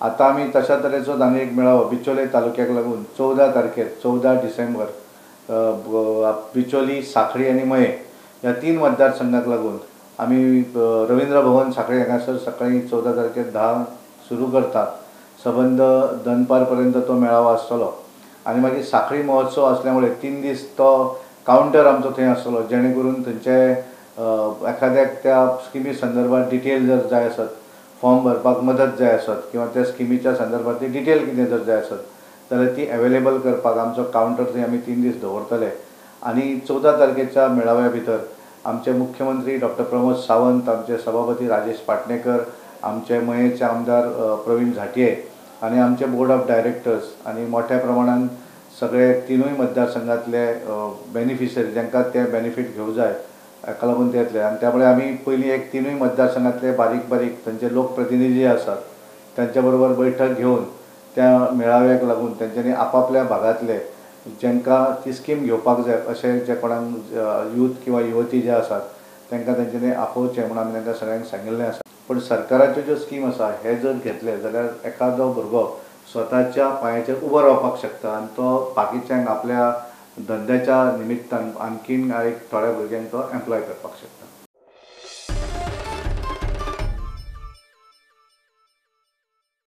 आतां आमी तशा तरेचोच आनी एक मेळावो बिचोले तालुक्याक लागून 14 तारखेर 14 डिसेंबर बिचोली, सांखळी आनी मये ह्या 3 मतदारसंघाक लागून आमी रवींद्र भवन सांखळी हांगासर सकाळी 14 तारखेर 10 सुरू करतात. सबंद दनपार पर्यंत तो मेळावो आसतलो आनी मागीर सांखळी महोत्सव असल्यामुळे 3 दीस तो कावंटर आमचो थंय आसतलो, जेणे करून थंयचे एखाद्याक त्या स्किमी संदर्भात डिटेल जर जाय आसत, फॉर्म भरपाक मदत जाय आसत किंवा त्या स्किमीच्या संदर्भात ती डिटेल कितें जर जाय आसत जाल्यार ती एवेलेबल करपाक आमचो कावंटर थंय आमी 3 दीस दवरतले. आनी 14 तारखेच्या मेळाव्या भितर आमचे मुख्यमंत्री डॉक्टर प्रमोद सावंत, आमचे सभापती राजेश पाटणेकर, आमचे मयेचे आमदार प्रवीण झांट्ये आनी आमचे बोर्ड ऑफ डायरेक्टर्स आनी मोठ्या प्रमाणान सगळे 3 मतदारसंघातले बेनिफिशरी जांकां ते बेनिफीट घेवंक जाय हाका लागून ते येतले. आनी त्यामुळे आमी पयलीं एक 3 मतदारसंघातले बारीक बारीक थंयचे लोकप्रतिनिधी आसात तांच्या बरोबर बैठक घेवन त्या मेळाव्याक लागून तेंच्यांनी आपापल्या भागांतले जांकां ती स्कीम घेवपाक जाय अशें जे कोणाक यूथ किंवा युवती जे आसात तांकां तेंच्यांनी आपोवचें म्हणून आमी तांकां सगळ्यांक सांगिल्लें आसा. पूण सरकाराच्यो ज्यो स्कीम आसा हे जर घेतले जाल्यार एखादो भुरगो स्वताच्या पांयाचेर उबो रावपाक शकता आनी तो बाकीच्यांक आपल्या धंद्याच्या निमित्तान आणखीन एक थोड्या भुरग्यांक तो एम्प्लॉय करपाक शकता.